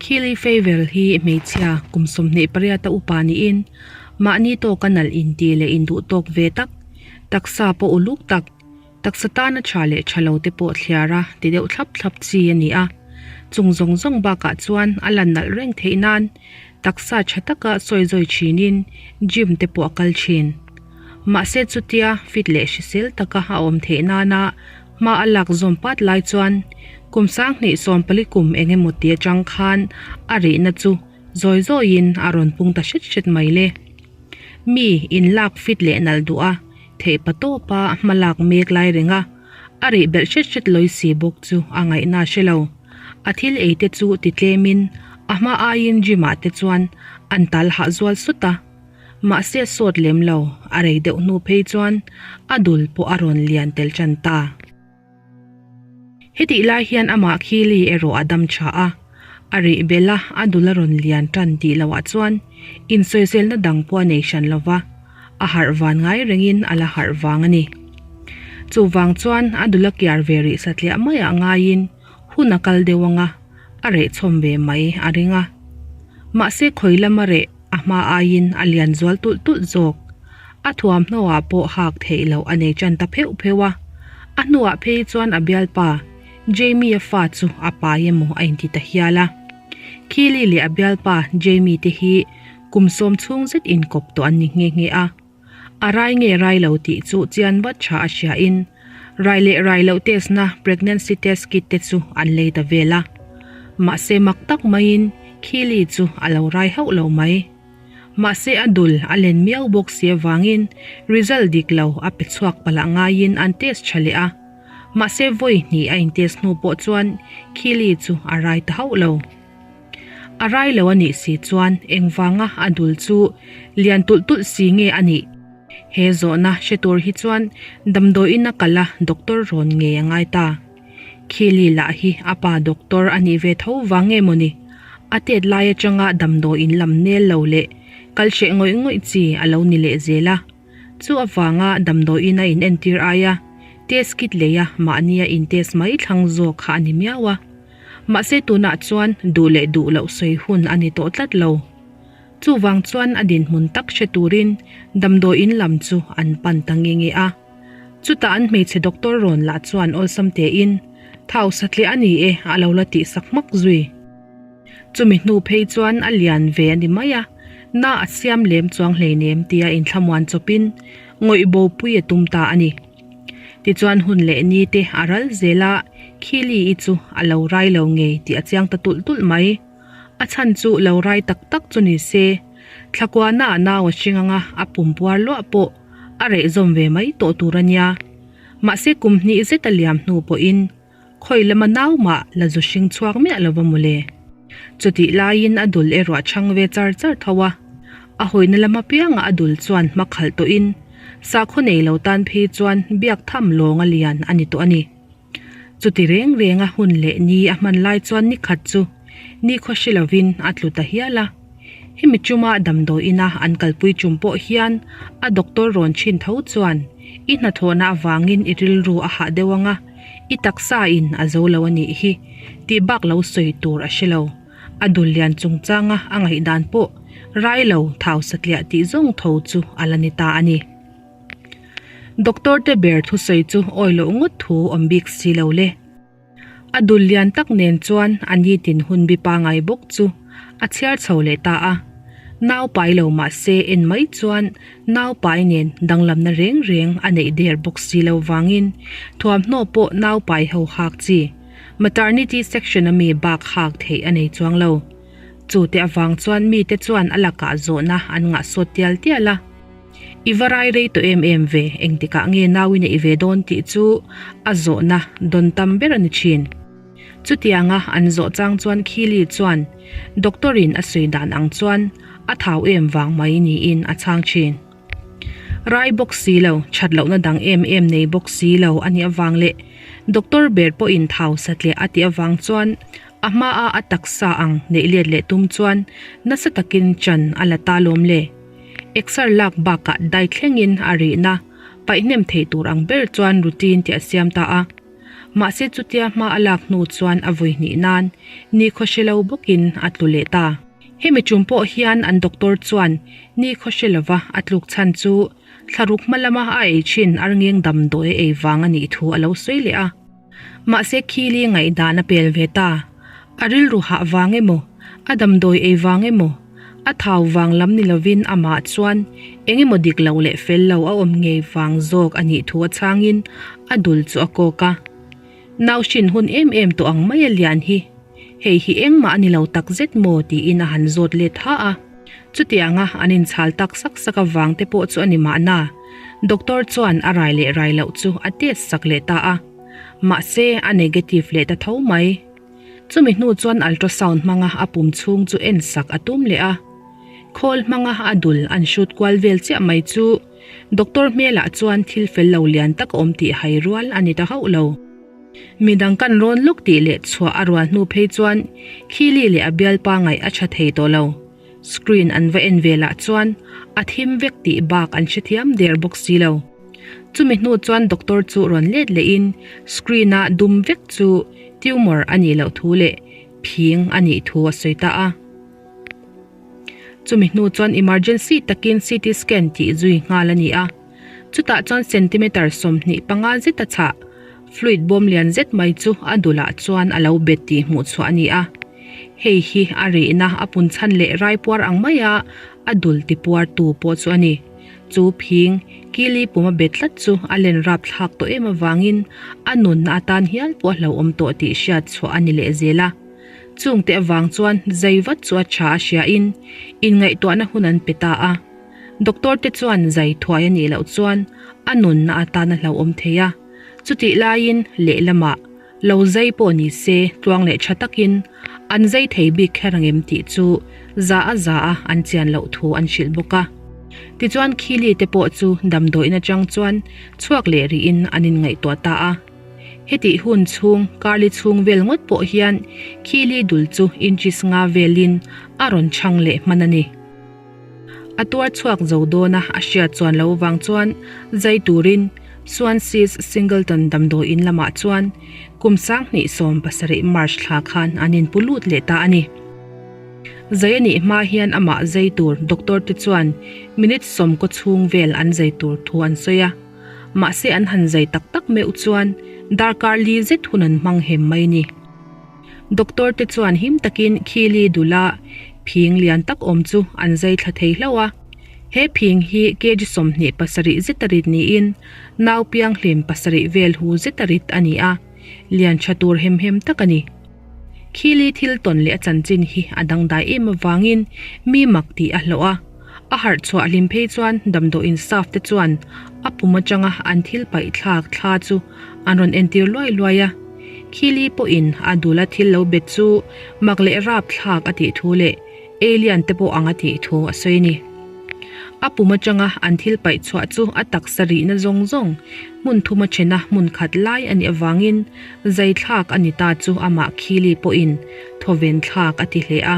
Khili Feivel hi hmeichhia kum 28 a upa niin mahni tawka nalh inti leh induh tawk ve tak, taksa pawh uluk tak, Taksa tana tha leh tha lo te pawh thliar a ti deuh thlap thlap chi a ni a, chung zawng zawng bakah chuan a lan nalh reng theih nan taksa tha taka sawi zawi thinin gym te pawh a kal thin. Mahse chutia fit leh hrisel taka a awm theih nana hma a lak zawm pat lai chuan kum 2014 kum eng emaw ti atang khan a rihna chu zawi zawiin a rawn pung ta hret hret mai le. Mi inlak fit leh nalh duh a. Theih pa tawpa hma lak mek lai reng a, a rih belh hret hret lawi si bawk chu a ngaihna a hre lo. A thil ei te chu ti tlemin a hma aiin gym ah te chuan an tal hah zual sut a. Mahse sawt lem lo, a rei deuh hnu phei chuan a dul pawh a rawn lian tel tan ta. Hetih lai hian amah Khili erawh a dam tha a, a rih belh a, a dul a rawn lian tan tih loah chuan insawiselna dang pawh a nei hran lo va, a harh van ngai rengin a la harh vang a ni. Chuvang chuan a dul a kiar ve rih satliah maiah ngaiin hun a kal deuh ang a, a reh chhawm ve mai a ring a. Mahse khawi lama reh a hma aiin a lian zual tulh tulh zawk. A thuamhnawah pawh hak theih loh a nei tan ta pheuh pheuh a, a hnuah phei chuan a bialpa Jamie-a fa chu a pai emaw a inti ta hial a. Keely leh a bialpa Jamie te hi kum sawm chhung zet inkawp tawh an ni nghe nghe a. A rai nge rai lo tih chu chian vat tha a hriain rai leh rai loh test na pregnancy test kit te chu an lei ta vel a. Mahse mak tak maiin Keely chu a lo rai hauh lo mai. Mahse a dul a len miau bawk si avangin result dik lo a pe chhuak palh ah ngaiin an test tha leh a. Mahse vawi hnih a in test hnu pawh chuan Keely chu a rai ta hauh lo. A rai lo a nih si chuan engvanga a dul chu lian tulh tulh si nge a nih? He zawhna hre tur hi chuan damdawiin a kal a doctor rawn ngei a ngai ta. Khili lah hi a pa doctor a nih ve tho vang nge mawni? A tet lai atanga damdawiin lam nel lo leh kal hreh ngawih ngawih chi a lo ni leh zel a. Chu avanga damdawiin a inentir aia test kit leia mahnia in test mai thlang zawk kha a ni miau a. Mahse tunah chuan duh leh duh loh sawi hun a ni tawh tlat lo. Chuvang chuan a dinhmun tak hre turin damdawiin lam chu an pan ta nge nge a. Chutah an hmeichhe doctor rawn lah chuan awlsam tein, Thau satliah a ni e a lo la tih sak hmak zui. Chumi hnu phei chuan a lian ve a ni mai a, na a siam lem chuang hleinem tia inthlamuan chawpin ngawih bopui a tum ta a ni. Tichuan hun leh ni te a ral zel a, Khili-i chu a lo rai lo ngei tih a chiang ta tulh tulh mai. A chhan chu lo rai tak tak chu ni se, thlakuana a nau a hring anga a pum puar luah pawh a reh zawm ve mai tawh tur a nia. Mahse kum hnih zet a liam hnu pawhin khawi lama nau mah la zu hring chhuak miah lo va mawle. Chutih laiin a dul erawh a chhang ve char char tho a, a hawina lam apiangah a dul chuan hma khalh tawhin sakhaw nei lo tan phei chuan biak tham lawng a lian a ni tawh a ni. Chuti reng renga hun leh ni a hman lai chuan ni khat chu ni khaw hre lovin a tlu ta hial a. Hemi chuma damdawiina an kalpui chum pawh hian a doctor rawn chhin tho chuan i hnathawhna avangin i rilru a hah deuh anga i taksa in a zo lo a nih hi tih bak lo sawi tur a hre lo. A dul lian chungchanga a ngaihdan pawh rai lo thau satliah tih zawng tho chu a la ni ta a ni. Doctor te ber thusawi chu awi loh ngawt thu awm bik si lo le. A dul lian tak nen chuan a nitin hun bi pangai bawk chu a chhiar chho leh ta a. Nau pai lo mah se en mai chuan nau pai nen danglamna reng reng a neih der bawk si lo vangin thuamhnaw pawh nau pai ho hak chi maternity section a mi bak hak theih a nei chuang lo. Chu te avang chuan mite chuan a lakah zawhna an ngah sawt tial tial a. I va rai rei tawh em em ve, engtikah nge nau i neih ve dawn tih chu a zawhna dawn tam ber a ni thin. Chutianga an zawh chang chuan Khili chuan doctor in a sawi dan ang chuan a thau em vang mai niin a chhang thin. Rai bawk si lo, that lohna dang em em nei bawk si lo a nih avang leh doctor ber pawhin thau satliah a tih avang chuan a hmaa a taksa ang neih let leh tum chuan nasa takin chan a la ta lawm le. Exer lak bakah dai thlengin a rihna paihnem theih tur ang ber chuan routine tih a siam ta a. Mahse chutia hma a lak hnu chuan a vui hnih nan nikhaw hre lo bawkin a tlu leh ta. Hemi tum pawh hian an doctor chuan nikhaw hre lova a tluk chhan chu thlaruk hma lama a ei thin arngeng damdawi a ei vang a nih thu a lo sawi leh a. Mahse Khili ngaihdan a pel ve ta. A rilru hah vang emaw, a damdawi ei vang emaw, a thau vang lam ni lovin amah chuan eng emaw dik lo leh fel lo a awm ngei vang zawk a nih thu a chhangin a dul chu a kawk a. Nau hrin hun em em tawh ang mai a lian hi. Hei hi engmah a ni lo tak zet maw tiin a han zawt let ha a. Chutianga an inchhal tak sak sak avang te pawh chu a ni mahna, doctor chuan a rai leh rai loh chu a test sak leh ta a. Mahse, a negative leh ta tho mai. Chumi hnu chuan ultrasound hmanga a pum chhung chu en sak a tum leh a. Khawl hmanga a dul an hrut kual vel chiah mai chu doctor hmelah chuan thil fel lo lian tak a awm tih hai rual a ni ta hauh lo. Midang kan rawn lawk tih leh chhuah a rual hnu phei chuan Khili leh a bialpa ngaih a tha thei tawh lo. Screen an va en ve lah chuan a thim vek tih bak an hrethiam der bawk si lo. Chumi hnu chuan doctor chu rawn let lehin screen a dum vek chu tumor a nih loh thu leh phing a nih thu a sawi ta a. Chumi hnu chuan emergency takin CT scan tih zui nghal a ni a. Chutah chuan centimeter 25 zet a chhah fluid bawm lian zet mai chu a dulah chuan a lo bet tih hmuh chhuah a ni a. Hei hi a rihna a pun chhan leh raipuar ang maia a dul tipuartu pawh chu a ni. Chu phing, Kili pum a bet tlat chu a len rap thlak tawh em avangin a nunna atan hial pawh a hlauhawm tawh tih hriat chhuah a ni leh zel a. Chungte avang chuan zai vat chu a tha a hriain inngaihtuahna hun an pe ta a. Doctor te chuan zai thuai a nih loh chuan a nunna atan a hlauhawm thei a. Chutih laiin lehlamah lo zai pawh ni se tluang leh tha takin an zai thei bik kher ang em tih chu za a za a an chian loh thu an hrilh bawk a. Tichuan Khili te pawh chu damdawiin atang chuan chhuak leh rihin an inngaihtuah ta a. Hetih hun chhung karli chhung vel ngawt pawh hian Khili dul chu inches nga velin a rawn chhang leh hman a ni. A tuar chhuak zo dawn a, a hriat chuan lo vang chuan zai turin Swansea's Singleton damdawi in lamah chuan kum 2017 March thla khan an inpu lut leh ta a ni. Zai a nih hma hian amah zai tur doctor te chuan minute 10 chhung vel an zai tur thu an sawi a, mahse an han zai tak tak meuh chuan darkar li zet hun an hmang hem mai ni. Doctor te chuan him takin Khili dula phing lian tak awm chu an zai thla thei hlauh a. He phing hi kg 27 zeta rit niin nau pianghlim pasarih vel hu zeta rit a ni a, lian tha tur hem hem tak a ni. Khili thil tawn leh a chanchin hi a dangdai em avangin mi mak tih a hlawh a. A harh chhuah hlim phei chuan damdawiin staff te chuan a pum atanga an thil paih thlak thla chu an rawn entir luai luai a. Khili pawhin a dula thil lo bet chu mak leh rap thlak a tih thu leh alien te pawh ang a tih thu a sawi a ni. A pum atanga an thil paih chhuah chu a taksa rihna zawng zawng hmun thuma thena hmun khat lai a nih avangin zai thlak a ni ta chu amah Khili pawhin thawven thlak a ti hle a.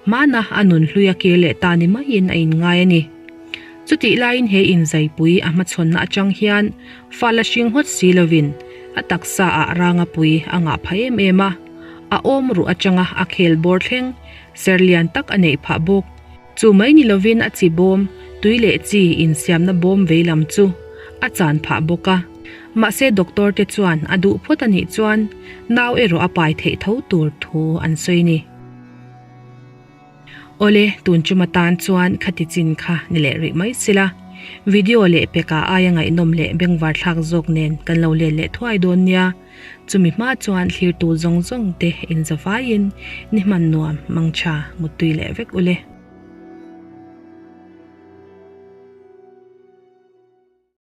Hmana a nun hlui a kir leh ta ni maiin a inngai a ni. Chutih laiin he inzaipui a hmachhawnna atang hian fa la hring hawt si lovin a taksa ah ranga pui a ngah phah em em a, a awm ruh atanga a khel bawr thleng ser lian tak a neih phah bawk. Chu mai ni lovin a chi bawm, tui leh chi insiamna bawm vei lam chu a chan phah bawk a. Mahse doctor te chuan a duh phawt a nih chuan nau erawh a pai theih tho tur thu an sawi ni. Awle, tun chuma tan chuan khati chin kha ni leh rih mai sila. Video leh peka aia ngaihnawm leh bengvar thlak zawk nen kan lo let leh thuai dawn nia. Chumi hma chuan thlirtu zawng zawng te inzavaiin ni hman nuam, mangtha, muttui leh vek ule.